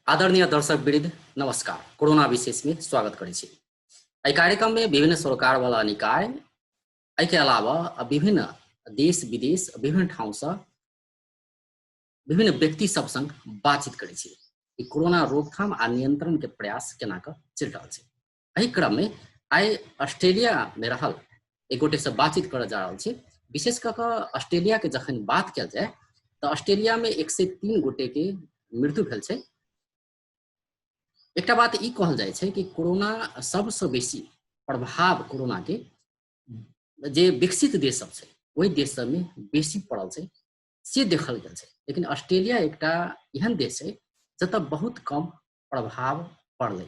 आदरणीय दर्शक वृंद नमस्कार। कोरोना विशेष में स्वागत करै छी। एहि कार्यक्रम में विभिन्न सरकार वाला निकाय के अलावा विभिन्न देश विदेश विभिन्न ठाउँ से विभिन्न व्यक्ति सब संग बातचीत करै छी। ई कोरोना रोकथाम आ नियंत्रण के प्रयास केना कऽ चलि रहल छै। एहि क्रम में आइ ऑस्ट्रेलिया में रहल एक गोटे से बातचीत करऽ जा रहल छी। विशेष कऽ ऑस्ट्रेलिया के जखन बात कयल जाय तऽ ऑस्ट्रेलिया में 103 गोटे के मृत्यु भेल छै। एकटा बात ई कहल जाइ छै कि कोरोना सबसे बेसी प्रभाव कोरोना के जे विकसित देश सब छै ओहि देश सब में बेसी पड़ल छै से देखल गेल छै। लेकिन ऑस्ट्रेलिया एकटा एहन देश छै जतऽ बहुत कम प्रभाव पड़लै,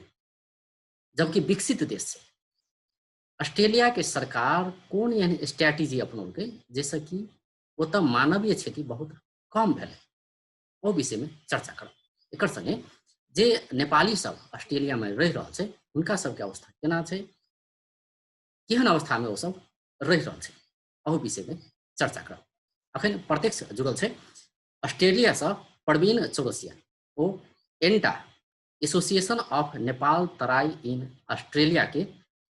जबकि विकसित देश छै। ऑस्ट्रेलिया के सरकार कोन एहन स्ट्रैटेजी अपनौलकै जाहिसँ कि ओतऽ मानवीय क्षति बहुत कम भेलै, ओ विषय में चर्चा करब। एकर संगे जे नेपाली सब ऑस्ट्रेलिया में रहि रहल छै हुनका सबके अवस्था केना छै, केहन अवस्था में ओ सब रहि रहल छै, ओहो विषय में चर्चा करब। अखन प्रत्यक्ष जुड़ल छै ऑस्ट्रेलिया से प्रवीण चौरसिया, ओ ANTA association of Nepal Terai in Australia के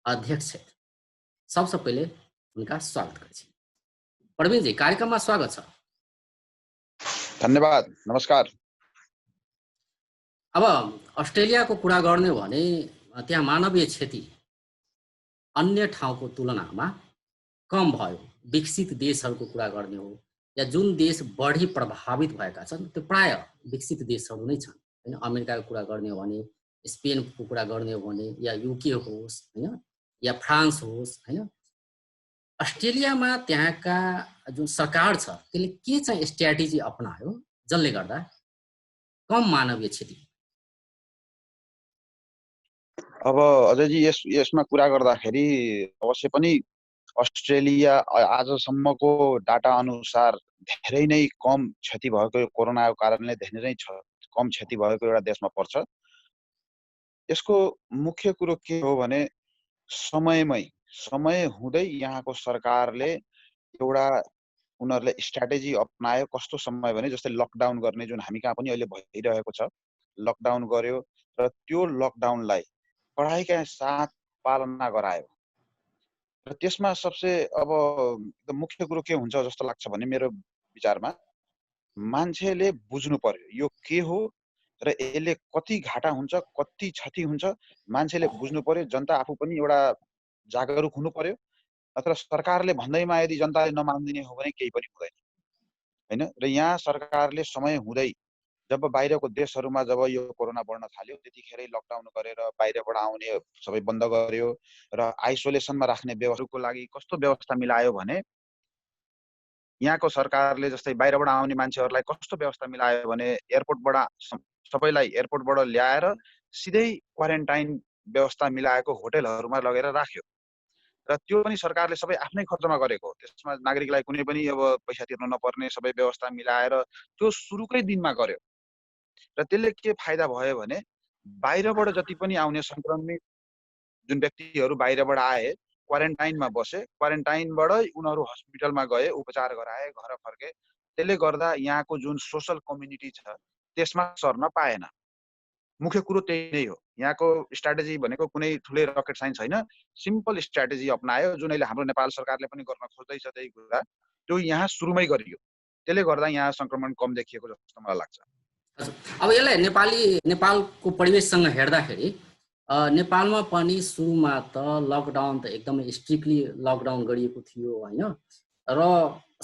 अध्यक्ष छथि। सबसे पहले हुनका स्वागत करै छी। प्रवीण जी, कार्यक्रम में स्वागत छ। धन्यवाद, नमस्कार। अब अस्ट्रेलिया को कुरा गर्ने हो भने त्यहाँ मानवीय क्षति अन्य ठाउँको तुलनामा कम भयो। विकसित देशहरूको कुरा गर्ने हो या जुन देश बढी प्रभावित भएका छन् त्यो प्राय विकसित देशहरू नै छन् हैन। अमेरिकाको कुरा गर्ने हो भने, स्पेनको कुरा गर्ने हो भने, या युके होस् हैन, या फ्रान्स होस् हैन। अस्ट्रेलियामा त्यहाँका जुन सरकार छ त्यसले के चाहिँ स्ट्र्याटेजी अपनायो जसले गर्दा कम मानवीय क्षति? अब अजयजी यसमा कुरा गर्दाखेरि अवश्य पनि अस्ट्रेलिया आजसम्मको डाटा अनुसार धेरै नै कम क्षति भएको, कोरोनाको कारणले धेरै नै कम क्षति भएको एउटा देशमा पर्छ। यसको मुख्य कुरो के हो भने समय हुँदै यहाँको सरकारले एउटा उनीहरूले स्ट्र्याटेजी अपनायो। कस्तो समय भने जस्तै लकडाउन गर्ने, जुन हामी कहाँ पनि अहिले भइरहेको छ, लकडाउन गर्यो र त्यो लकडाउनलाई कडाइका साथ पालना गरायो। र त्यसमा सबसे अब एकदम मुख्य कुरो के हुन्छ जस्तो लाग्छ भने मेरो विचारमा मान्छेले बुझ्नु पर्यो यो के हो र यसले कति घाटा हुन्छ, कति क्षति हुन्छ, मान्छेले बुझ्नु पर्यो। जनता आफू पनि एउटा जागरुक हुनु पर्यो। नत्र सरकारले भन्दैमा यदि जनताले नमान्दिने हो भने केही पनि हुँदैन हैन। र यहाँ सरकारले समय हुँदै जब बाहिरको देशहरूमा जब यो कोरोना बढ्न थाल्यो त्यतिखेरै लकडाउन गरेर बाहिरबाट आउने सबै बन्द गर्यो र आइसोलेसनमा राख्ने व्यवस्थाको लागि कस्तो व्यवस्था मिलायो भने यहाँको सरकारले जस्तै बाहिरबाट आउने मान्छेहरूलाई कस्तो व्यवस्था मिलायो भने एयरपोर्टबाट सबैलाई एयरपोर्टबाट ल्याएर सिधै क्वारेन्टाइन व्यवस्था मिलाएको होटलहरूमा लगेर राख्यो। र त्यो पनि सरकारले सबै आफ्नै खर्चमा गरेको। त्यसमा नागरिकलाई कुनै पनि अब पैसा तिर्नु नपर्ने सबै व्यवस्था मिलाएर त्यो सुरुकै दिनमा गर्यो। र त्यसले के फाइदा भयो भने बाहिरबाट जति पनि आउने संक्रमित जुन व्यक्तिहरू बाहिरबाट आए क्वारेन्टाइनमा बसे, क्वारेन्टाइनबाट उनीहरू हस्पिटलमा गए, उपचार गराए, घर फर्के। त्यसले गर्दा यहाँको जुन सोशल कम्युनिटी छ त्यसमा सर्न पाएन। मुख्य कुरो त्यही नै हो। यहाँको स्ट्र्याटेजी भनेको कुनै ठुलै रकेट साइन्स होइन, सिम्पल स्ट्र्याटेजी अपनायो जुन अहिले हाम्रो नेपाल सरकारले पनि गर्न खोज्दैछ। त्यही कुरा त्यो यहाँ सुरुमै गरियो। त्यसले गर्दा यहाँ संक्रमण कम देखिएको जस्तो मलाई लाग्छ। अब यसलाई नेपालको परिवेशसँग हेर्दाखेरि नेपालमा पनि सुरुमा त लकडाउन त एकदमै स्ट्रिक्टली लकडाउन गरिएको थियो हैन। र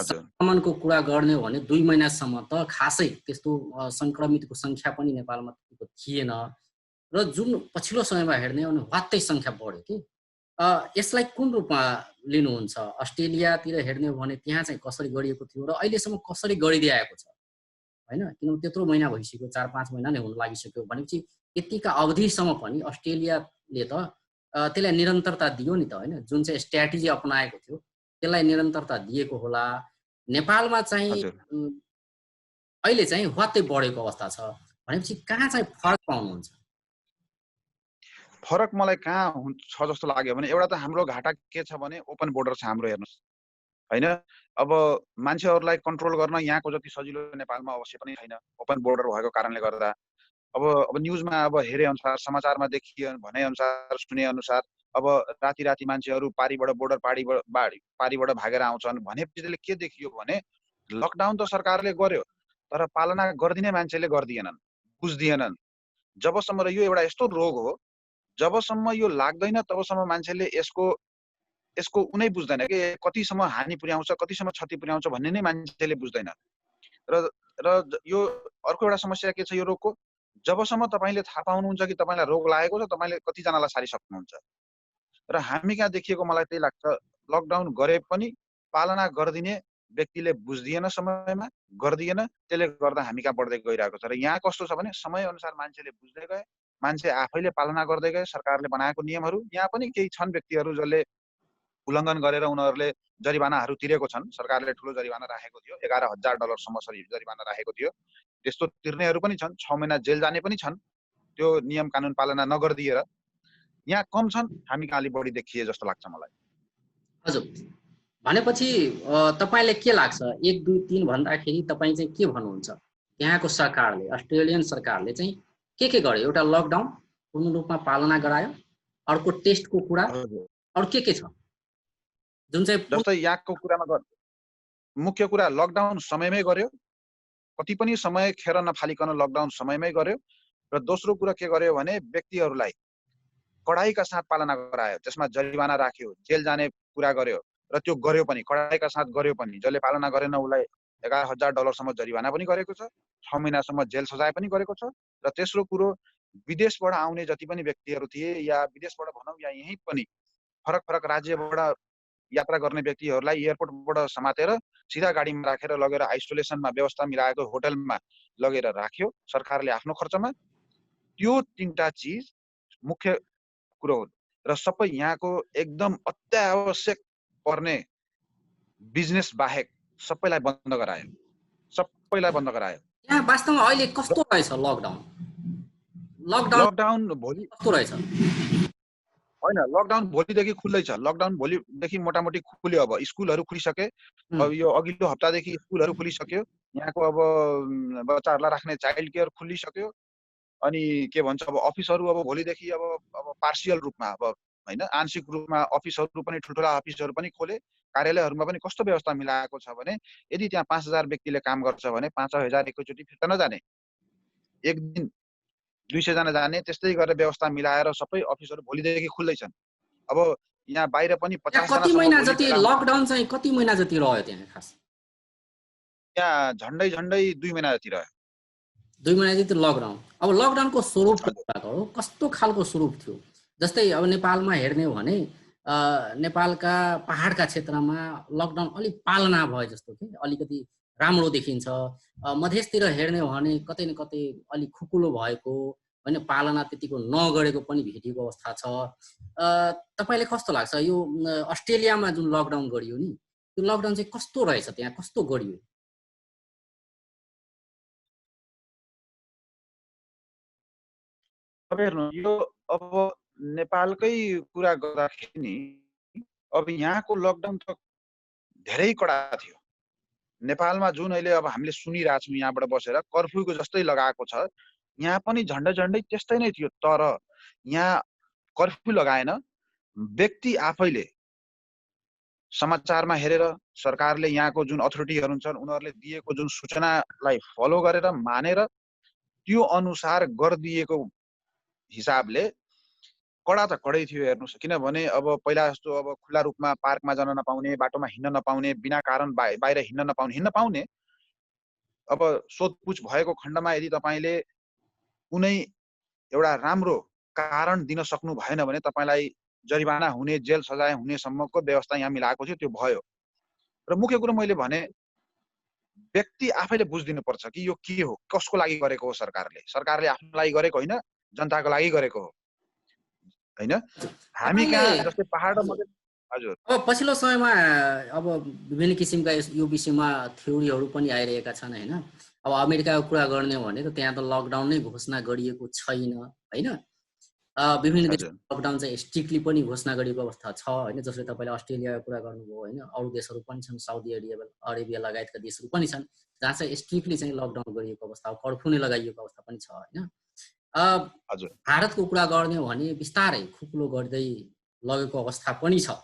संक्रमणको कुरा गर्ने हो भने 2 महिनासम्म त खासै त्यस्तो संक्रमितको संख्या पनि नेपालमा थिएन। र जुन पछिल्लो समयमा हेर्ने हो भने वात्तै संख्या बढ्यो कि यसलाई कुन रूपमा लिनुहुन्छ? अस्ट्रेलियातिर हेर्ने हो भने त्यहाँ चाहिँ कसरी गरिएको थियो र अहिलेसम्म कसरी गरिदिएको छ हैन? किनभने त्यत्रो महिना भइसक्यो, 4-5 महिना नै हुन लागिसक्यो भनेपछि यतिका अवधिसम्म पनि अस्ट्रेलियाले त त्यसलाई निरन्तरता दियो नि त हैन। जुन चाहिँ स्ट्र्याटेजी अपनाएको थियो त्यसलाई निरन्तरता दिएको होला। नेपालमा चाहिँ अहिले चाहिँ वात्तै बढेको अवस्था छ भनेपछि कहाँ चाहिँ फरक पाउनुहुन्छ? फरक मलाई कहाँ छ जस्तो लाग्यो भने एउटा त हाम्रो घाटा के छ भने ओपन बोर्डर छ हाम्रो, हेर्नुहोस् हैन। अब मान्छेहरूलाई कन्ट्रोल गर्न यहाँको जति सजिलो नेपालमा अवश्य पनि छैन, ओपन बोर्डर भएको कारणले गर्दा। अब न्युजमा अब हेरे अनुसार समाचारमा देखिए भने अनुसार सुने अनुसार अब राति मान्छेहरू बोर्डर पारीबाट भागेर आउँछन् भनेपछि के देखियो भने लकडाउन त सरकारले गर्यो तर पालना गर्दिने मान्छेले गर्दिएनन्, बुझ्दिएनन्। जबसम्म यो एउटा यस्तो रोग हो जबसम्म यो लाग्दैन तबसम्म मान्छेले यसको उनै बुझ्दैन कि कतिसम्म हानि पुर्याउँछ कतिसम्म क्षति पुर्याउँछ भन्ने नै मान्छेले बुझ्दैन। र यो अर्को एउटा समस्या के छ यो रोगको, जबसम्म तपाईले थाहा पाउनुहुन्छ कि तपाईलाई रोग लागेको छ तपाईले कतिजनालाई सारिसक्नुहुन्छ। र हामी कहाँ देखिएको मलाई त्यही लाग्छ, लकडाउन गरे पनि पालना गर्दिने व्यक्तिले बुझ्दिएन, समयमा गर्दिएन, त्यसले गर्दा हामी कहाँ बढ्दै गइरहेको छ। र यहाँ कस्तो छ भने समय अनुसार मान्छेले बुझ्दै गए, मान्छे आफैले पालना गर्दै गए सरकारले बनाएको नियमहरू। यहाँ पनि केही छन् व्यक्तिहरू जसले उल्लङ्घन गरेर उनीहरूले जरिवानाहरू तिरेको छन्। सरकारले ठुलो जरिवाना राखेको थियो, $11,000 सम्म जरिवाना राखेको थियो। त्यस्तो तिर्नेहरू पनि छन्, 6 महिना जेल जाने पनि छन् त्यो नियम कानुन पालना नगरिदिएर। यहाँ कम छन्, हामी कहाँ अलि बढी देखिए जस्तो लाग्छ मलाई। हजुर, भनेपछि तपाईलाई के लाग्छ 1 2 3 भन्दाखेरि तपाईँ चाहिँ के भन्नुहुन्छ? त्यहाँको सरकारले, अस्ट्रेलियन सरकारले चाहिँ के गर्यो? एउटा लकडाउन पूर्ण रूपमा पालना गरायो, अर्को टेस्टको कुरा, अरु के छ जुन चाहिँ जस्तै यहाँको कुरामा मुख्य कुरा लकडाउन समयमै गर्यो, कति पनि समय खेर नफालिकन लकडाउन समयमै गर्यो। र दोस्रो कुरा के गर्यो भने व्यक्तिहरूलाई कडाइका साथ पालना गरायो, त्यसमा जरिवाना राख्यो, जेल जाने कुरा गर्यो र त्यो गर्यो पनि, कडाइका साथ गर्यो पनि। जसले पालना गरेन उसलाई $11,000 सम्म जरिवाना पनि गरेको छ, 6 महिनासम्म जेल सजाय पनि गरेको छ। र तेस्रो कुरो विदेशबाट आउने जति पनि व्यक्तिहरू थिए या विदेशबाट भनौँ या यहीँ पनि फरक राज्यबाट यात्रा गर्ने व्यक्तिहरूलाई एयरपोर्टबाट समातेर सिधा गाडीमा राखेर लगेर आइसोलेसनमा व्यवस्था मिलाएको होटलमा लगेर राख्यो सरकारले आफ्नो खर्चमा। त्यो तीनटा चीज मुख्य कुरो हो। र सबै यहाँको एकदम अत्यावश्यक पर्ने बिजनेस बाहेक सबैलाई बन्द गरायो, सबैलाई बन्द गरायो। यहाँ वास्तवमा अहिले कस्तो रहेछ लकडाउन? लकडाउन भोलि कस्तो रहेछ? होइन, लकडाउन भोलिदेखि खुल्दै छ। लकडाउन भोलिदेखि मोटामोटी खुल्यो। अब स्कुलहरू खुलिसके, अब यो अघिल्लो हप्तादेखि स्कुलहरू खुलिसक्यो। यहाँको अब बच्चाहरूलाई राख्ने चाइल्ड केयर खुलिसक्यो। अनि के भन्छ अब अफिसहरू अब भोलिदेखि अब पार्सियल रूपमा अब होइन आंशिक रूपमा अफिसहरू पनि ठुल्ठुला अफिसहरू पनि खोले। कार्यालयहरूमा पनि कस्तो व्यवस्था मिलाएको छ भने यदि त्यहाँ 5,000 व्यक्तिले काम गर्छ भने 5,000 एकैचोटि फिर्ता नजाने, एक दिन 200 जना जाने, त्यस्तै गरेर व्यवस्था मिलाएर सबै अफिसहरू भोलिदेखि खुल्दैछन्। अब यहाँ बाहिर पनि 50 जना कति सम्म महिना भोलि जति भेला लकडाउन चाहिँ कति महिना जति रह्यो त्यहाँ खास? यहाँ झन्डै 2 महिना जति रह्यो। 2 महिना जति लकडाउन। अब लकडाउनको स्वरूप हो कस्तो खालको स्वरूप थियो? जस्तै अब नेपालमा हेर्ने हो भने नेपालका पहाडका क्षेत्रमा लकडाउन अलिक पालना भयो जस्तो कि अलिकति राम्रो देखिन्छ। मधेसतिर हेर्ने हो भने कतै न कतै अलिक खुकुलो भएको होइन, पालना त्यतिको नगरेको पनि भेटिएको अवस्था छ। तपाईलाई कस्तो लाग्छ यो अस्ट्रेलियामा जुन लकडाउन गरियो नि त्यो लकडाउन चाहिँ कस्तो रहेछ? त्यहाँ कस्तो गरियो? अब हेर्नु यो अब नेपालकै कुरा गर्दाखेरि नि अब यहाँको लकडाउन त धेरै कडा थियो। नेपालमा जुन अहिले अब हामीले सुनिरहेछौँ यहाँबाट बसेर कर्फ्यूको जस्तै लगाएको छ, यहाँ पनि झन्डै त्यस्तै नै थियो। तर यहाँ कर्फ्यू लगाएन, व्यक्ति आफैले समाचारमा हेरेर सरकारले यहाँको जुन अथोरिटीहरू छन् उनीहरूले दिएको जुन सूचनालाई फलो गरेर मानेर त्यो अनुसार गरिदिएको हिसाबले कडा त कडै थियो। हेर्नुहोस्, किनभने अब पहिला जस्तो अब खुला रूपमा पार्कमा जान नपाउने, बाटोमा हिँड्न नपाउने, बिना कारण बाहिर हिँड्न पाउने। अब सोधपुछ भएको खण्डमा यदि तपाईले कुनै एउटा राम्रो कारण दिन सक्नु भएन भने तपाईलाई जरिवाना हुने, जेल सजाय हुने सम्मको व्यवस्था यहाँ मिलाएको थियो, त्यो भयो। र मुख्य कुरो मैले भने व्यक्ति आफैले बुझिदिनु पर्छ कि यो के हो, कसको लागि गरेको हो। सरकारले आफ्नो लागि गरेको होइन, जनताको लागि गरेको हो हैन। हामी कहाँ जस्तै पहाड र मधेस। हजुर, अब पछिल्लो समयमा अब विभिन्न किसिमका यो विषयमा थ्योरीहरू पनि आइरहेका छन् हैन। अब अमेरिकाको कुरा गर्ने हो भने त त्यहाँ त लकडाउन नै घोषणा गरिएको छैन हैन। विभिन्न देशमा लकडाउन चाहिँ स्ट्रिक्टली पनि घोषणा गरिएको अवस्था छ हैन। जसले तपाईले अस्ट्रेलियाको कुरा गर्नुभयो हैन, अरू देशहरू पनि छन्, साउदी अरेबिया लगायतका देशहरू पनि छन् जहाँ चाहिँ स्ट्रिक्टली चाहिँ लकडाउन गरिएको अवस्था, कर्फ्यू नै लगाइएको अवस्था पनि छ हैन। अ, हजुर भारतको कुरा गर्ने हो भने बिस्तारै खुकुलो गर्दै लगेको अवस्था पनि छ।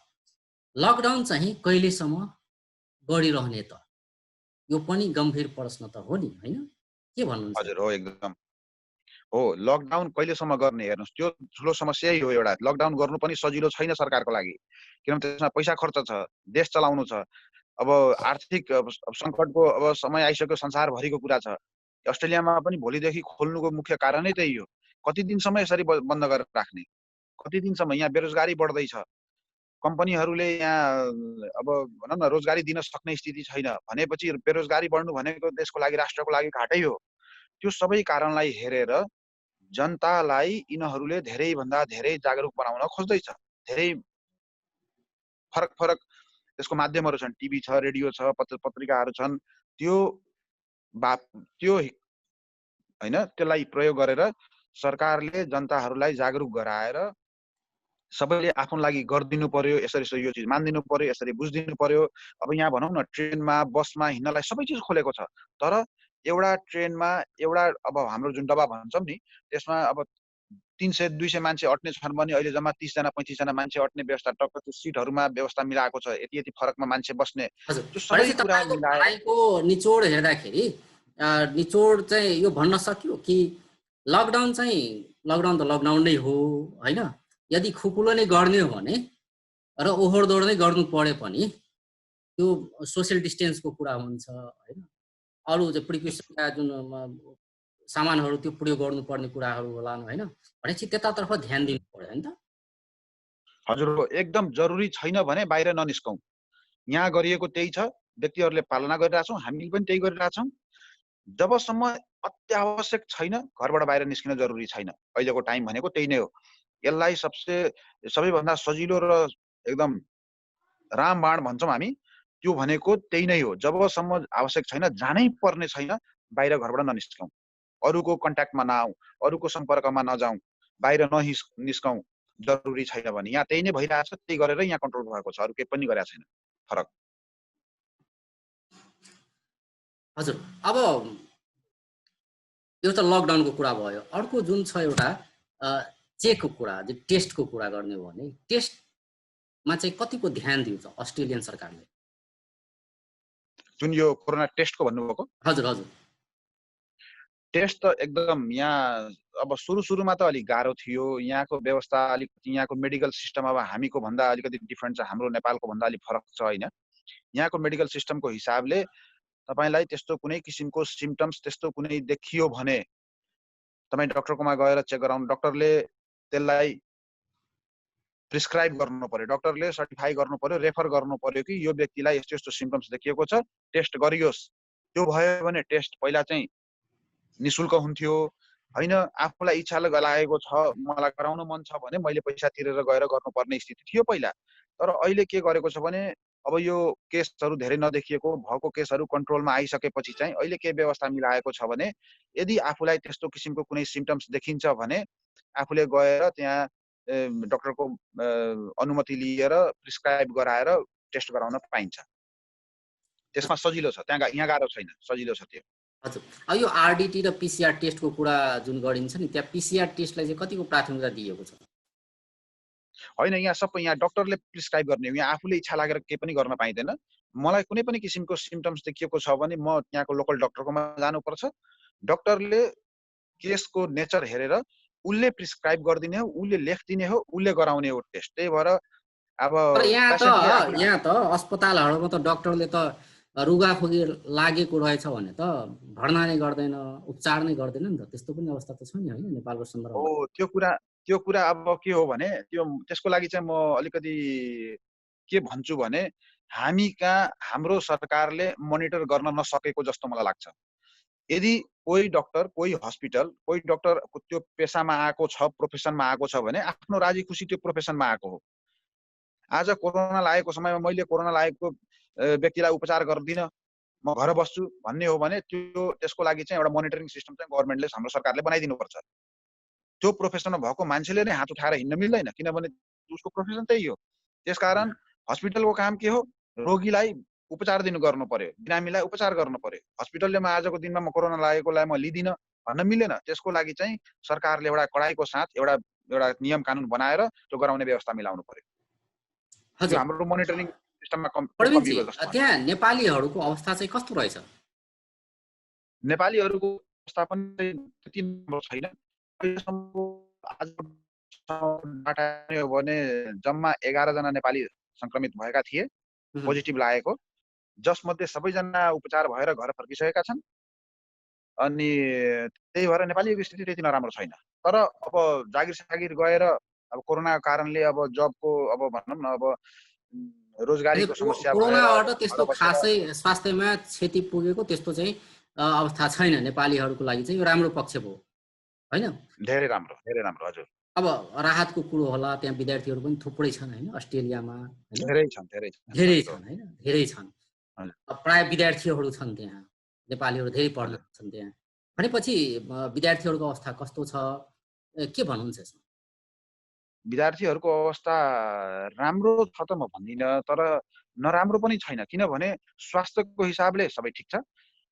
लकडाउन चाहिँ कहिलेसम्म गरिरहने त? यो पनि गम्भीर प्रश्न त हो नि, होइन? के भन्नुहुन्छ? हजुर हो एकदम हो। लकडाउन कहिलेसम्म गर्ने हेर्नुहोस्, त्यो ठुलो समस्या हो एउटा। लकडाउन गर्नु पनि सजिलो छैन सरकारको लागि, किनभने त्यसमा पैसा खर्च छ, देश चलाउनु छ। अब आर्थिक सङ्कटको अब समय आइसक्यो, संसारभरिको कुरा छ। अस्ट्रेलियामा पनि भोलिदेखि खोल्नुको मुख्य कारणै त्यही हो। कति दिनसम्म यसरी बन्द गरेर राख्ने? कति दिनसम्म? यहाँ बेरोजगारी बढ्दैछ। कम्पनीहरूले यहाँ अब भनौँ न रोजगारी दिन सक्ने स्थिति छैन भनेपछि बेरोजगारी बढ्नु भनेको देशको लागि, राष्ट्रको लागि घाटै हो। त्यो सबै कारणलाई हेरेर जनतालाई यिनीहरूले धेरैभन्दा धेरै जागरुक बनाउन खोज्दैछ। धेरै फरक फरक त्यसको माध्यमहरू छन्, टिभी छ, रेडियो छ, पत्रिकाहरू छन्। त्यो त्यो होइन, त्यसलाई प्रयोग गरेर सरकारले जनताहरूलाई जागरुक गराएर सबैले आफ्नो लागि गरिदिनु पर्यो, यसरी यो चिज मानिदिनु पर्यो, यसरी बुझिदिनु पर्यो। अब यहाँ भनौँ न ट्रेनमा, बसमा हिँड्नलाई सबै चिज खोलेको छ, तर एउटा ट्रेनमा एउटा अब हाम्रो जुन डब्बा भन्छौँ नि, त्यसमा अब 300-200 मान्छे अट्ने छन् भने अहिले जम्मा 30 जना 35 जना मान्छे अट्ने व्यवस्था, टक्क त्यो सिटहरूमा व्यवस्था मिलाएको छ, यति यति फरकमा मान्छे बस्ने, हजुर, त्यो सबै भनेपछि कुरा तपाईँको मिलाएर। भनाइको निचोड हेर्दाखेरि निचोड चाहिँ यो भन्न सकियो कि लकडाउन चाहिँ लकडाउन त लकडाउन नै हो, होइन? यदि खुकुलो नै गर्ने हो भने र ओहोरदोहोर नै गर्नु परे पनि त्यो सोसियल डिस्टेन्सको कुरा हुन्छ, होइन? अरू चाहिँ प्रिकसनका जुन सामानहरू त्यो प्रयोग गर्नुपर्ने कुराहरू होलान्, होइन? भनेपछि त्यतातर्फ ध्यान दिनु पर्यो नि त। हजुर हो, एकदम जरुरी छैन भने बाहिर ननिस्कौँ। यहाँ गरिएको त्यही छ, व्यक्तिहरूले पालना गरिरहेछौँ, हामीले पनि त्यही गरिरहेछौँ। जबसम्म अत्यावश्यक छैन, घरबाट बाहिर निस्किन जरुरी छैन। अहिलेको टाइम भनेको त्यही नै हो। यसलाई सबैभन्दा सजिलो र एकदम रामबाण भन्छौँ हामी, त्यो भनेको त्यही नै हो। जबसम्म आवश्यक छैन, जानै पर्ने छैन, बाहिर घरबाट ननिस्कौँ। अरूको कन्ट्याक्टमा नआउँ, अरूको सम्पर्कमा नजाउँ, बाहिर निस्कौँ जरुरी छैन भने। यहाँ त्यही नै भइरहेछ, त्यही गरेर यहाँ कन्ट्रोल भएको छ, अरू केही पनि गरेको छैन फरक। हजुर, अब यो त लकडाउनको कुरा भयो। अर्को जुन छ एउटा चेकको कुरा, टेस्टको कुरा गर्ने हो भने टेस्टमा चाहिँ कतिको ध्यान दिन्छ अस्ट्रेलियन सरकारले? जुन यो कोरोना टेस्टको भन्नुभएको, हजुर हजुर। टेस्ट त एकदम यहाँ अब सुरुमा त अलिक गाह्रो थियो। यहाँको व्यवस्था अलिकति, यहाँको मेडिकल सिस्टम अब हामीको भन्दा अलिकति डिफ्रेन्ट छ, हाम्रो नेपालको भन्दा अलिक फरक छ, होइन? यहाँको मेडिकल सिस्टमको हिसाबले तपाईँलाई त्यस्तो कुनै किसिमको सिम्टम्स त्यस्तो कुनै देखियो भने तपाईँ डक्टरकोमा गएर चेक गराउनु, डक्टरले त्यसलाई प्रिस्क्राइब गर्नु पर्यो, डक्टरले सर्टिफाई गर्नु पर्यो, रेफर गर्नु पर्यो कि यो व्यक्तिलाई यस्तो यस्तो सिम्टम्स देखिएको छ, टेस्ट गरियोस्। त्यो भयो भने टेस्ट पहिला चाहिँ निशुल्क हुन्थ्यो, होइन? आफूलाई इच्छा लागेको छ, मलाई गराउनु मन छ भने मैले पैसा तिरेर गएर गर्नुपर्ने स्थिति थियो पहिला। तर अहिले के गरेको छ भने अब यो केसहरू धेरै नदेखिएको भएको केसहरू कन्ट्रोलमा आइसकेपछि चाहिँ अहिले के व्यवस्था मिलाएको छ भने यदि आफूलाई त्यस्तो किसिमको कुनै सिम्टम्स देखिन्छ भने आफूले गएर त्यहाँ डक्टरको अनुमति लिएर प्रिस्क्राइब गराएर टेस्ट गराउन पाइन्छ। त्यसमा सजिलो छ, यहाँ गाह्रो छैन, सजिलो छ त्यो। हजुर, अब यो आरडिटी र पिसिआर टेस्टको कुरा जुन गरिन्छ नि, त्यहाँ पिसिआर टेस्टलाई चाहिँ कतिको प्राथमिकता दिएको छ? होइन, यहाँ सबै यहाँ डक्टरले प्रिस्क्राइब गर्ने हो, यहाँ आफूले इच्छा लागेर केही पनि गर्न पाइँदैन। मलाई कुनै पनि किसिमको सिम्टम्स देखिएको छ भने म यहाँको लोकल डक्टरकोमा जानुपर्छ। डक्टरले केसको नेचर हेरेर उसले प्रिस्क्राइब गरिदिने हो, उसले लेखिदिने हो, उसले गराउने हो टेस्ट। त्यही भएर अब तर पेसेन्टले आफूले यहाँ त अस्पतालहरूमा त डक्टरले त रुगाखोकी लागेको रहेछ भने त भर्ना नै गर्दैन, उपचार नै गर्दैन नि त। त्यस्तो पनि अवस्था त छ नि, होइन, नेपालको सन्दर्भमा? हो, त्यो कुरा अब के हो भने त्यसको लागि चाहिँ म अलिकति के भन्छु भने हामी कहाँ हाम्रो सरकारले मोनिटर गर्न नसकेको जस्तो मलाई लाग्छ। यदि कोही डक्टर, कोही हस्पिटल, कोही डक्टर त्यो पेसामा आएको छ, प्रोफेसनमा आएको छ भने आफ्नो राजी खुसी त्यो प्रोफेसनमा आएको हो। आज कोरोना लागेको समयमा मैले कोरोना लागेको व्यक्तिलाई उपचार गर्दिनँ, म घर बस्छु भन्ने हो भने त्यसको लागि चाहिँ एउटा मोनिटरिङ सिस्टम चाहिँ गभर्नमेन्टले, हाम्रो सरकारले बनाइदिनुपर्छ। त्यो प्रोफेसनमा भएको मान्छेले नै हात उठाएर हिँड्न मिल्दैन, किनभने उसको प्रोफेसन त्यही हो। त्यसकारण हस्पिटलको काम के हो? रोगीलाई उपचार दिनु गर्नु पर्यो, बिरामीलाई उपचार गर्नु पर्यो। हस्पिटलले आजको दिनमा म कोरोना लागेकोलाई म लिदिन भन्न मिलेन। त्यसको लागि चाहिँ सरकारले एउटा कडाइको साथ एउटा एउटा नियम कानुन बनाएर त्यो गराउने व्यवस्था मिलाउनु पर्यो। यो हजुर हाम्रो मोनिटरिङ सिस्टममा त्यो कमी प्रवीणजी, भयो जस्तो लाग्छ। त्यहाँ नेपालीहरूको अवस्था चाहिँ कस्तो रहेछ? नेपालीहरूको अवस्था पनि त्यति राम्रो छैन। अहिलेसम्मको आजको डाटा हो भने जम्मा 11 जना नेपाली संक्रमित भएका थिए, उहुँ, पोजिटिभ लागेको, जसमध्ये सबैजना उपचार भएर घर फर्किसकेका छन्। अनि त्यही भएर नेपालीको स्थिति त्यति नराम्रो छैन। तर अब जागिर गएर अब कोरोनाको कारणले अब जबको अब भनौँ न अब रोजगारीको समस्या भएर अब कोरोनाबाट घर त्यस्तो बसेर खासै स्वास्थ्यमा क्षति पुगेको त्यस्तो चाहिँ अवस्था छैन नेपालीहरूको लागि चाहिँ। यो राम्रो पक्ष भयो होइन? धेरै राम्रो हजुर। अब राहतको कुरो होला, त्यहाँ विद्यार्थीहरू पनि थुप्रै छन् होइन अस्ट्रेलियामा होइन? धेरै छन् धेरै हजुर छन् होइन? धेरै छन्। हजुर। प्राय विद्यार्थीहरू छन् त्यहाँ, नेपालीहरू धेरै पढ्न हजुर छन् त्यहाँ। भनेपछि विद्यार्थीहरूको अवस्था कस्तो छ, के भन्नुहुन्छ यसमा? विद्यार्थीहरूको अवस्था राम्रो छ त म भन्दिनँ, तर नराम्रो पनि छैन। किनभने स्वास्थ्यको हिसाबले सबै ठिक छ।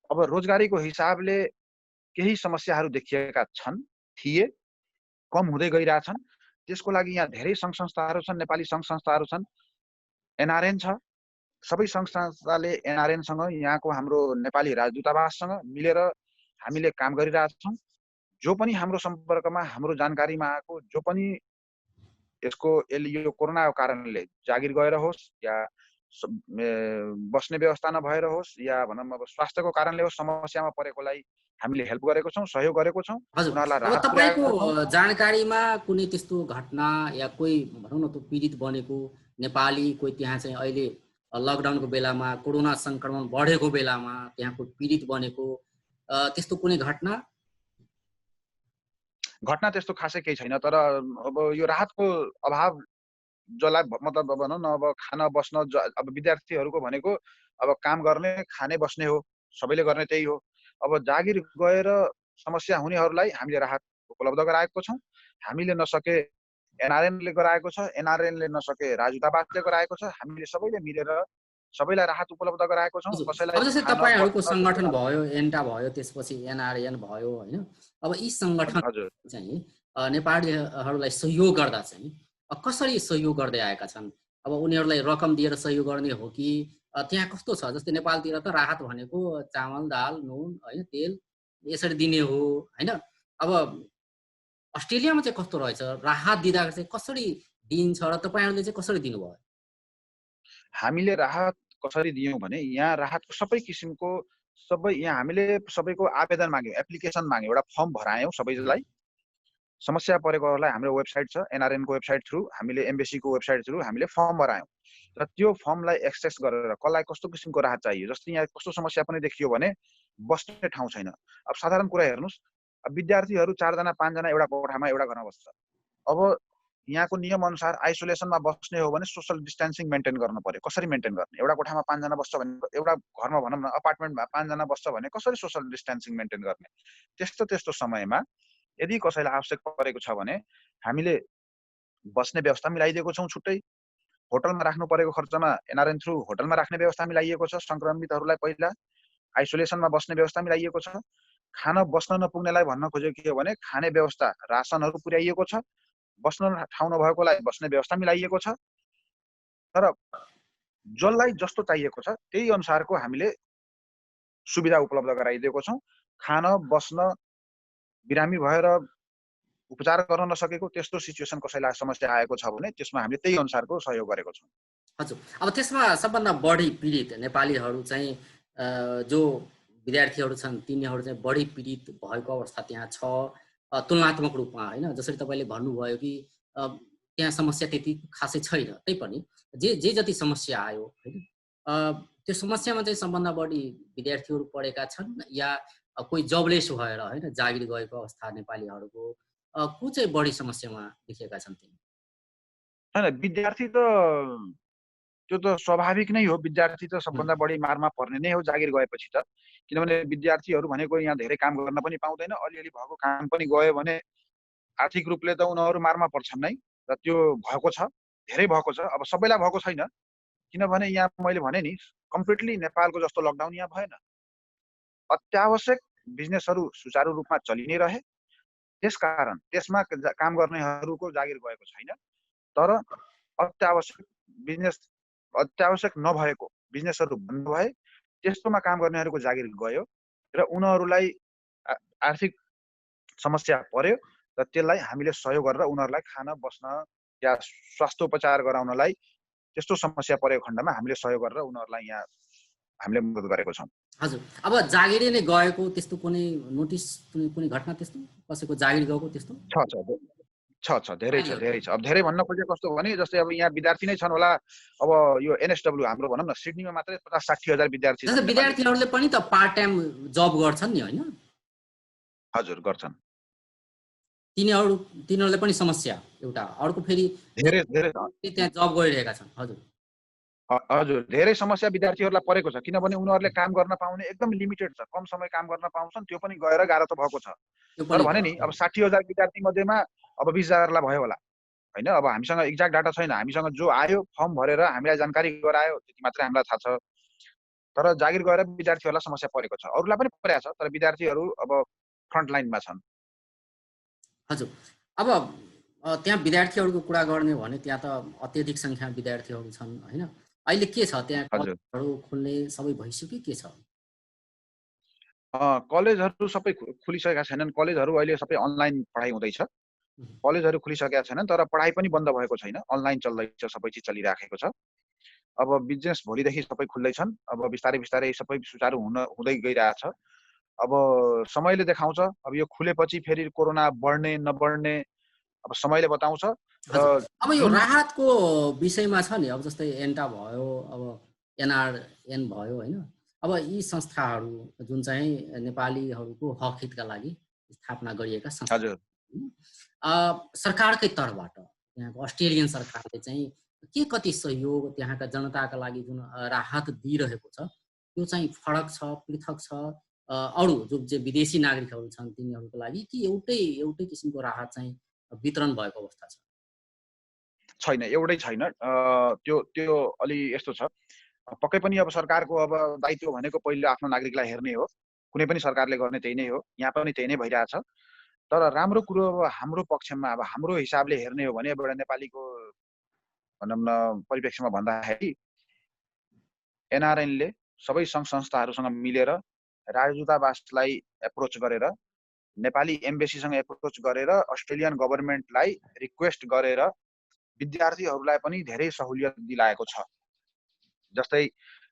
अब रोजगारीको हिसाबले केही समस्याहरू देखिएका थिए, कम हुँदै गइरहेछन्। त्यसको लागि यहाँ धेरै सङ्घ संस्थाहरू छन्, नेपाली सङ्घ संस्थाहरू छन्, एनआरएन छ। सबै सङ्घ संस्थाले एनआरएनसँग यहाँको हाम्रो नेपाली राजदूतावाससँग मिलेर हामीले काम गरिरहेछौँ। जो पनि हाम्रो सम्पर्कमा हाम्रो जानकारीमा आएको जो पनि यो कोरोनाको कारणले जागिर गएर होस् या बस्ने व्यवस्था नभएर होस् या भनौँ अब स्वास्थ्यको कारणले होस् समस्यामा परेकोलाई हामीले हेल्प गरेको छौँ, सहयोग गरेको छौँ, हजुर, उनीहरूलाई अब राहत तपाईँको पुर्याएको छौँ। जानकारीमा कुनै त्यस्तो घटना या कोही भनौँ न त्यो पीडित बनेको नेपाली कोही त्यहाँ चाहिँ अहिले लकडाउनको बेलामा कोरोना सङ्क्रमण बढेको बेलामा त्यहाँको पीडित बनेको त्यस्तो कुनै घटना? घटना त्यस्तो खासै केही छैन, तर अब यो राहतको अभाव जसलाई मतलब भनौँ न अब खान बस्न अब विद्यार्थीहरूको भनेको अब काम गर्ने खाने बस्ने हो, सबैले गर्ने त्यही हो। अब जागिर गएर समस्या हुनेहरूलाई हामीले राहत उपलब्ध गराएको छौँ। हामीले नसके एनआरएनले गराएको छ, एनआरएनले नसके राजदूतावासले गराएको छ। हामीले सबैले मिलेर सबैलाई राहत उपलब्ध गराएको छौँ। हजुर, कसैलाई अब जस्तै खान तपाईँहरूको बस्न सङ्गठन भयो, एन्टा भयो, त्यसपछि एनआरएन भयो होइन? अब यी सङ्गठन हजुर चाहिँ नेपालीहरूलाई सहयोग गर्दा चाहिँ कसरी सहयोग गर्दै आएका छन्? अब उनीहरूलाई रकम दिएर सहयोग गर्ने हो कि त्यहाँ कस्तो छ? जस्तै नेपालतिर त राहत भनेको चामल, दाल, नुन होइन, तेल यसरी दिने हो होइन? अब अस्ट्रेलियामा चाहिँ कस्तो रहेछ? राहत दिँदा चाहिँ कसरी दिइन्छ र तपाईँहरूले चाहिँ कसरी दिनुभयो? हामीले राहत कसरी दियौँ भने यहाँ राहतको सबै किसिमको यहाँ हामीले सबैको आवेदन माग्यौँ, एप्लिकेसन माग्यौँ, एउटा फर्म भरायौँ सबैलाई। समस्या परेकोहरूलाई हाम्रो वेबसाइट छ, एनआरएनको वेबसाइट थ्रु, हामीले एम्बेसीको वेबसाइट थ्रु हामीले फर्म भरायौँ। र त्यो फर्मलाई एक्सेस गरेर कसलाई कस्तो किसिमको राहत चाहियो, जस्तै यहाँ कस्तो समस्या पनि देखियो भने बस्ने ठाउँ छैन। अब साधारण कुरा हेर्नुहोस्, अब विद्यार्थीहरू 4 जना 5 जना एउटा कोठामा एउटा घरमा बस्छ। अब यहाँको नियम अनुसार आइसोलेसनमा बस्ने हो भने सोशल डिस्टेन्सिङ मेन्टेन गर्नु पर्यो। कसरी मेन्टेन गर्ने? एउटा कोठामा 5 जना बस्छ भने एउटा घरमा भनौँ न अपार्टमेन्टमा 5 जना बस्छ भने कसरी सोशल डिस्टेन्सिङ मेन्टेन गर्ने? त्यस्तो समयमा यदि कसैलाई आवश्यक परेको छ भने हामीले बस्ने व्यवस्था मिलाइदिएको छौँ छुट्टै। होटलमा राख्नु परेको खर्चमा एनआरएन थ्रु होटलमा राख्ने व्यवस्था मिलाइएको छ। संक्रमितहरूलाई पहिला आइसोलेसनमा बस्ने व्यवस्था मिलाइएको छ। खान बस्न नपुग्नेलाई भन्न खोजेको के हो भने खाने व्यवस्था रासनहरू पुर्याइएको छ। बस्न ठाउँ नभएकोलाई बस्ने व्यवस्था मिलाइएको छ। तर जसलाई जस्तो चाहिएको छ त्यही अनुसारको हामीले सुविधा उपलब्ध गराइदिएको छौँ। खान बस्न बिरामी भएर उपचार गर्न नसकेको त्यस्तो सिचुएसन कसैलाई समस्या आएको छ भने त्यसमा हामीले त्यही अनुसारको सहयोग गरेको छौँ। हजुर, अब त्यसमा सबभन्दा बढी पीडित नेपालीहरू चाहिँ जो विद्यार्थीहरू छन् तिनीहरू चाहिँ बढी पीडित भएको अवस्था त्यहाँ छ तुलनात्मक रूपमा होइन? जसरी तपाईँले भन्नुभयो कि त्यहाँ समस्या त्यति खासै छैन, तैपनि जे जति समस्या आयो होइन त्यो समस्यामा चाहिँ सबभन्दा बढी विद्यार्थीहरू पढेका छन् या कोही जबलेस भएर होइन जागिर गएको अवस्था नेपालीहरूको को चाहिँ बढी समस्यामा देखिएका छन् तिनी? होइन, विद्यार्थी त त्यो त स्वाभाविक नै हो। विद्यार्थी त सबभन्दा बढी मारमा पर्ने नै हो जागिर गएपछि त। किनभने विद्यार्थीहरू भनेको यहाँ धेरै काम गर्न पनि पाउँदैन। अलिअलि भएको काम पनि गयो भने आर्थिक रूपले त उनीहरू मारमा पर्छन् नै। र त्यो भएको छ, धेरै भएको छ। अब सबैलाई भएको छैन, किनभने यहाँ मैले भने नि कम्प्लिटली नेपालको जस्तो लकडाउन यहाँ भएन। अत्यावश्यक बिजनेसहरू सुचारू रूपमा चलि नै रहे, त्यसकारण त्यसमा काम गर्नेहरूको जागिर गएको छैन। तर अत्यावश्यक नभएको बिजनेसहरू बन्द भए, त्यस्तोमा काम गर्नेहरूको जागिर गयो र उनीहरूलाई आर्थिक समस्या पर्यो र त्यसलाई हामीले सहयोग गरेर उनीहरूलाई खान बस्न या स्वास्थ्य उपचार गराउनलाई त्यस्तो समस्या परेको खण्डमा हामीले सहयोग गरेर उनीहरूलाई यहाँ हामीले मद्दत गरेको छौँ। हजुर, अब जागिरै नै गएको त्यस्तो कुनै नोटिस कुनै घटना त्यस्तो कसैको जागिर गएको त्यस्तो धेरै छ। अब धेरै भन्न खोजेको कस्तो भने जस्तै अब यहाँ विद्यार्थी नै छन् होला, अब यो एनएसडब्ल्यू हाम्रो भनौँ न सिडनीमा मात्रै 50-60 हजार विद्यार्थी छन्। विद्यार्थीहरूले पनि त पार्ट टाइम जब गर्छन् नि हैन? हजुर गर्छन्। तिनीहरूले पनि समस्या एउटा, अर्को फेरि धेरै त्यहाँ जब गरिरहेका छन्। हजुर धेरै समस्या विद्यार्थीहरूलाई परेको छ, किनभने उनीहरूले काम गर्न पाउने एकदम लिमिटेड छ, कम समय काम गर्न पाउँछन्, त्यो पनि गएर गाह्रो त भएको छ। तर भने नि अब 60,000 विद्यार्थी मध्येमा अब 20,000लाई भयो होला हैन। अब हामीसँग एक्ज्याक्ट डाटा छैन, हामीसँग जो आयो फर्म भरेर हामीलाई जानकारी गरायो त्यति मात्रै हामीलाई थाहा छ। तर जागिर गएर विद्यार्थीहरूलाई समस्या परेको छ, अरूलाई पनि परेको छ, तर विद्यार्थीहरू अब फ्रन्ट लाइनमा छन्। हजुर, अब त्यहाँ विद्यार्थीहरूको कुरा गर्ने भने त्यहाँ त अत्यधिक सङ्ख्या विद्यार्थीहरू छन् हैन? अहिले के छ त्यहाँ कलेजहरू खुल्ने सबै भइसक्यो के छ? कलेजहरू सबै खुलिसकेका छैनन्। कलेजहरू अहिले सबै अनलाइन पढाइ हुँदैछ। कलेजहरू खुलिसकेका छैनन्, तर पढाइ पनि बन्द भएको छैन, अनलाइन चल्दैछ, सबै चिज चलिराखेको छ। अब बिजनेस भोलिदेखि सबै खुल्दैछन्, अब बिस्तारै बिस्तारै सबै सुचारू हुँदै गइरहेछ। अब समयले देखाउँछ, अब यो खुलेपछि फेरि कोरोना बढ्ने नबढ्ने अब समयले बताउँछ। अब यो राहतको विषयमा छ नि, अब जस्तै एन्टा भयो, अब एनआरएन भयो हैन? अब यी संस्थाहरू जुन चाहिँ नेपालीहरूको हक हितका लागि स्थापना गरिएका संस्था, सरकारकै तर्फबाट यहाँको अस्ट्रेलियन सरकारले चाहिँ के कति सहयोग त्यहाँका जनताका लागि जुन राहत दिइरहेको छ त्यो चाहिँ फरक छ, पृथक छ अरू जो विदेशी नागरिकहरू छन् तिनीहरूको लागि कि एउटै किसिमको राहत चाहिँ वितरण भएको अवस्था छ? छैन, एउटै छैन। त्यो अलि यस्तो छ, पक्कै पनि अब सरकारको अब दायित्व भनेको पहिले आफ्नो नागरिकलाई हेर्ने हो, कुनै पनि सरकारले गर्ने त्यही नै हो, यहाँ पनि त्यही नै भइरहेछ। तर राम्रो कुरो अब हाम्रो पक्षमा अब हाम्रो हिसाबले हेर्ने हो भने एउटा नेपालीको भनौँ न परिप्रेक्ष्यमा भन्दाखेरि एनआरएनले सबै सङ्घ संस्थाहरूसँग मिलेर राजदूतावासलाई एप्रोच गरेर नेपाली एम्बेसीसँग एप्रोच गरेर अस्ट्रेलियन गभर्नमेन्टलाई रिक्वेस्ट गरेर विद्यार्थीहरूलाई पनि धेरै सहुलियत दिलाएको छ। जस्तै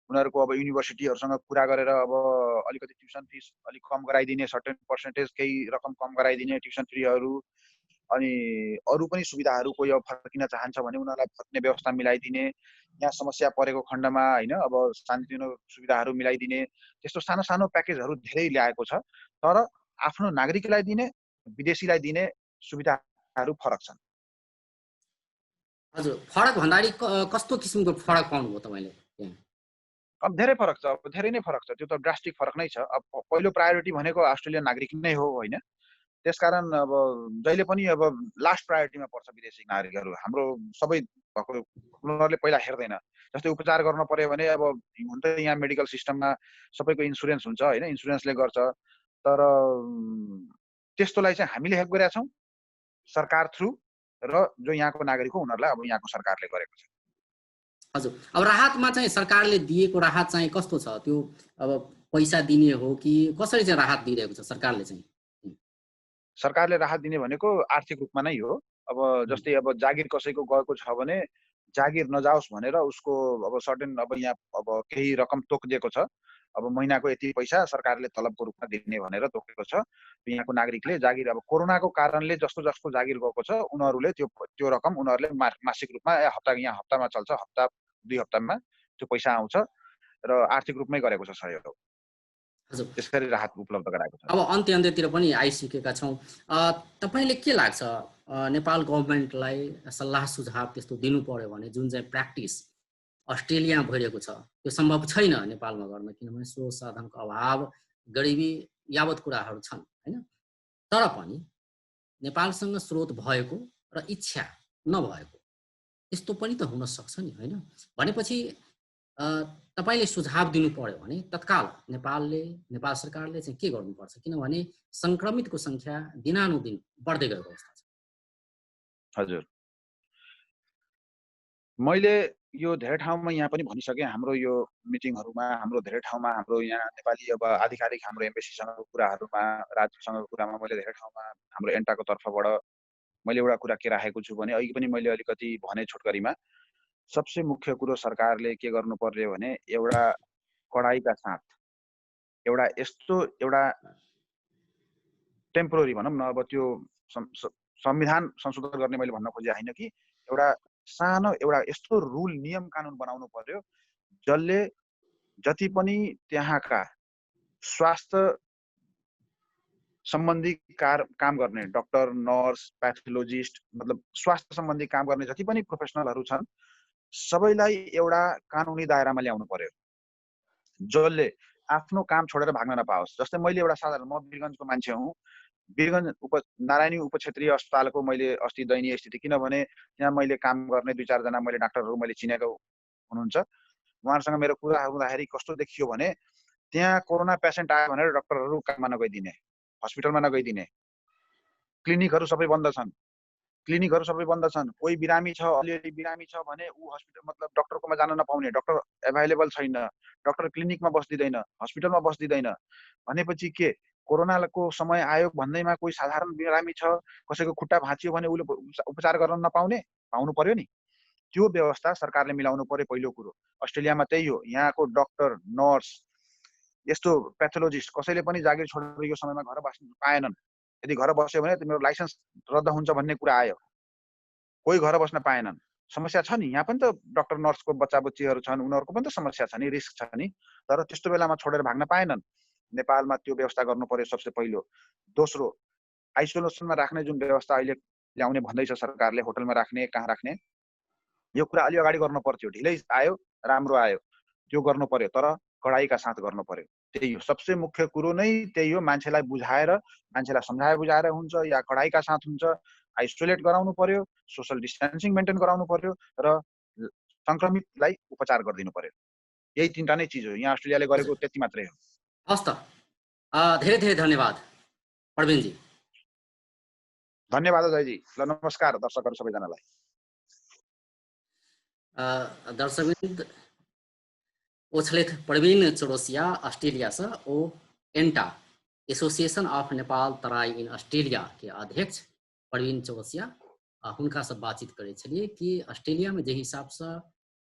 उनीहरूको अब युनिभर्सिटीहरूसँग कुरा गरेर अब अलिकति ट्युसन फिस अलिक कम गराइदिने, सर्टेन पर्सेन्टेज केही रकम कम गराइदिने ट्युसन फीहरू, अनि अरू पनि सुविधाहरू कोही अब फर्किन चाहन्छ भने उनीहरूलाई फर्किने व्यवस्था मिलाइदिने, यहाँ समस्या परेको खण्डमा हैन अब सानोतिनो सुविधाहरू मिलाइदिने, त्यस्तो सानो सानो प्याकेजहरू धेरै ल्याएको छ। तर आफ्नो नागरिकलाई दिने विदेशीलाई दिने सुविधाहरू फरक छन्। हजुर, फरक भन्दाखेरि कस्तो किसिमको फरक पाउनुभयो तपाईले? अब धेरै फरक छ, अब धेरै नै फरक छ, त्यो त ड्रास्टिक फरक नै छ। अब पहिलो प्रायोरिटी भनेको अस्ट्रेलियन नागरिक नै हो हैन, त्यसकारण अब जहिले पनि अब लास्ट प्रायोरिटीमा पर्छ विदेशी नागरिकहरू। हाम्रो सबै भएको उनीहरूले पहिला हेर्दैन। जस्तै उपचार गर्न पर्यो भने अब हुन्छ यहाँ मेडिकल सिस्टममा सबैको इन्सुरेन्स हुन्छ हैन, इन्सुरेन्सले गर्छ। तर त्यस्तोलाई चाहिँ हामीले हेल्प गरेका छौँ सरकार थ्रु, र जो यहाँको नागरिक हो उनीहरूलाई अब यहाँको सरकारले गरेको छ। हजुर, अब राहतमा चाहिँ सरकारले दिएको राहत चाहिँ कस्तो छ? त्यो अब पैसा दिने हो कि कसरी चाहिँ राहत दिइरहेको छ सरकारले चाहिँ? सरकारले राहत दिने भनेको आर्थिक रूपमा नै हो। अब जस्तै अब जागिर कसैको गएको छ भने जागिर नजाओस् भनेर उसको अब सर्टेन अब यहाँ अब केही रकम तोकिदिएको छ। अब महिनाको यति पैसा सरकारले तलबको रूपमा दिने भनेर तोकेको छ। यहाँको नागरिकले जागिर अब कोरोनाको कारणले जस्तो जागिर गएको छ उनीहरूले त्यो रकम उनीहरूले मासिक रूपमा यहाँ हप्तामा चल्छ, हप्ता 2 हप्तामा त्यो पैसा आउँछ र आर्थिक रूपमै गरेको छ सहयोग। त्यसरी राहत उपलब्ध गराएको छ। अब अन्त्यतिर पनि आइसकेका छौँ। तपाईले के लाग्छ नेपाल गभर्नमेन्टलाई सल्लाह सुझाव त्यस्तो दिनु पर्यो भने जुन चाहिँ प्र्याक्टिस अस्ट्रेलियामा भइरहेको छ त्यो सम्भव छैन नेपालमा गर्न, किनभने स्रोत साधनको अभाव, गरिबी यावत कुराहरू छन् हैन? तर पनि नेपालसँग स्रोत भएको र इच्छा नभएको त्यस्तो पनि त हुन सक्छ नि हैन? भनेपछि तपाईँले सुझाव दिनु पर्यो भने तत्काल नेपाल सरकारले चाहिँ के गर्नुपर्छ, किनभने सङ्क्रमितको सङ्ख्या दिनानुदिन बढ्दै गएको अवस्था छ। हजुर, मैले यो धेरै ठाउँमा यहाँ पनि भनिसकेँ, हाम्रो यो मिटिङहरूमा, हाम्रो धेरै ठाउँमा, हाम्रो यहाँ नेपाली अब आधिकारिक हाम्रो एम्बेसीसँगको कुराहरूमा, राजदूतसँगको कुरामा मैले धेरै ठाउँमा हाम्रो एन्टाको तर्फबाट मैले एउटा कुरा के राखेको छु भने अघि पनि मैले अलिकति भने छोटकरीमा, सबसे मुख्य कुरो सरकारले के गर्नु पर्यो भने एउटा कडाइका साथ एउटा यस्तो एउटा टेम्पोररी भनौँ न, अब त्यो संविधान संशोधन गर्ने मैले भन्न खोजे होइन कि एउटा सानो एउटा यस्तो रुल नियम कानुन बनाउनु पर्यो जसले जति पनि त्यहाँका स्वास्थ्य सम्बन्धी काम गर्ने डाक्टर, नर्स, प्याथोलोजिस्ट, मतलब स्वास्थ्य सम्बन्धी काम गर्ने जति पनि प्रोफेसनलहरू छन् सबैलाई एउटा कानुनी दायरामा ल्याउनु पर्यो जसले आफ्नो काम छोडेर भाग्न नपाओस्। जस्तै मैले एउटा साधारण, म वीरगञ्जको मान्छे हुँ, वीरगञ्ज नारायणी उपक्षेत्रीय अस्पतालको मैले अस्ति दयनीय स्थिति, किनभने त्यहाँ मैले काम गर्ने 2-4 जना मैले डाक्टरहरू मैले चिनेको हुनुहुन्छ, उहाँहरूसँग मेरो कुरा हुँदाखेरि कस्तो देखियो भने त्यहाँ कोरोना पेसेन्ट आयो भनेर डाक्टरहरू काममा नगइदिने, हस्पिटलमा नगइदिने, क्लिनिकहरू सबै बन्द छन्, कोही बिरामी छ, अलिअलि बिरामी छ भने ऊ हस्पिटल मतलब डाक्टरकोमा जान नपाउने, डाक्टर एभाइलेबल छैन, डाक्टर क्लिनिकमा बस्दिदैन, हस्पिटलमा बस्दिदैन भनेपछि के कोरोनाको समय आयो भन्दैमा कोही साधारण बिरामी छ, कसैको खुट्टा भाँचियो भने उसले उपचार गर्न नपाउने, पाउनु पर्यो नि। त्यो व्यवस्था सरकारले मिलाउनु पर्यो पहिलो कुरो। अस्ट्रेलियामा त्यही हो, यहाँको डाक्टर, नर्स, यस्तो प्याथोलोजिस्ट कसैले पनि जागिर छोडेर यो समयमा घर बस्न पाएनन्। यदि घर बस्यो भने तिम्रो लाइसेन्स रद्द हुन्छ भन्ने कुरा आयो, कोही घर बस्न पाएनन्। समस्या छ नि, यहाँ पनि त डाक्टर नर्सको बच्चा बच्चीहरू छन्, उनीहरूको पनि त समस्या छ नि, रिस्क छ नि, तर त्यस्तो बेलामा छोडेर भाग्न पाएनन्। नेपालमा त्यो व्यवस्था गर्नु पर्यो सबसे पहिलो। दोस्रो, आइसोलेसनमा राख्ने जुन व्यवस्था अहिले ल्याउने भन्दैछ सरकारले, होटलमा राख्ने, कहाँ राख्ने, यो कुरा अलि अगाडि गर्नु पर्थ्यो, ढिलै आयो राम्रो आयो, त्यो गर्नु पर्यो, तर कडाइका साथ गर्नु पर्यो। त्यही हो सबसे मुख्य कुरो नै, त्यही हो। मान्छेलाई बुझाएर, मान्छेलाई सम्झाएर बुझाएर हुन्छ या कडाइका साथ हुन्छ, आइसोलेट गराउनु पर्यो, सोशल डिस्टेन्सिङ मेन्टेन गराउनु पर्यो र संक्रमितलाई उपचार गरिदिनु पर्यो। यही 3टा नै चिज हो, यहाँ अस्ट्रेलियाले गरेको त्यति मात्रै हो। हस् त, धेरै धेरै धन्यवाद प्रवीणजी। धन्यवाद अजयजी। ल नमस्कार दर्शकहरू सबैजनालाई। दर्शकवृन्द, ओ छलथि प्रवीण चौरसिया ऑस्ट्रेलिया से, ओ ANTA association of Nepal Terai in Australia के अध्यक्ष प्रवीण चौरसिया, हुनका से बातचीत करे छलिए कि ऑस्ट्रेलिया में जे हिसाब से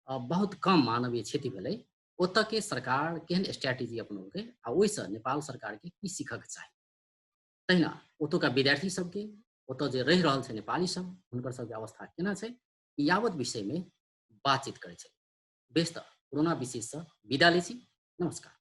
बहुत कम मानवीय क्षति भेलै, ओतऽ के सरकार केहन स्ट्रैटेजी अपनौलकै आ ओहिसँ नेपाल सरकार के की सीखक चाही। तहिना ओतुका विद्यार्थी सबके, ओतऽ जे रहि रहल छै नेपाली सब, हुनकर सबके अवस्था केना छै, यावत विषय में बातचीत करे छै। बेस त कोरोना विशेष से विदा लै छी। नमस्कार।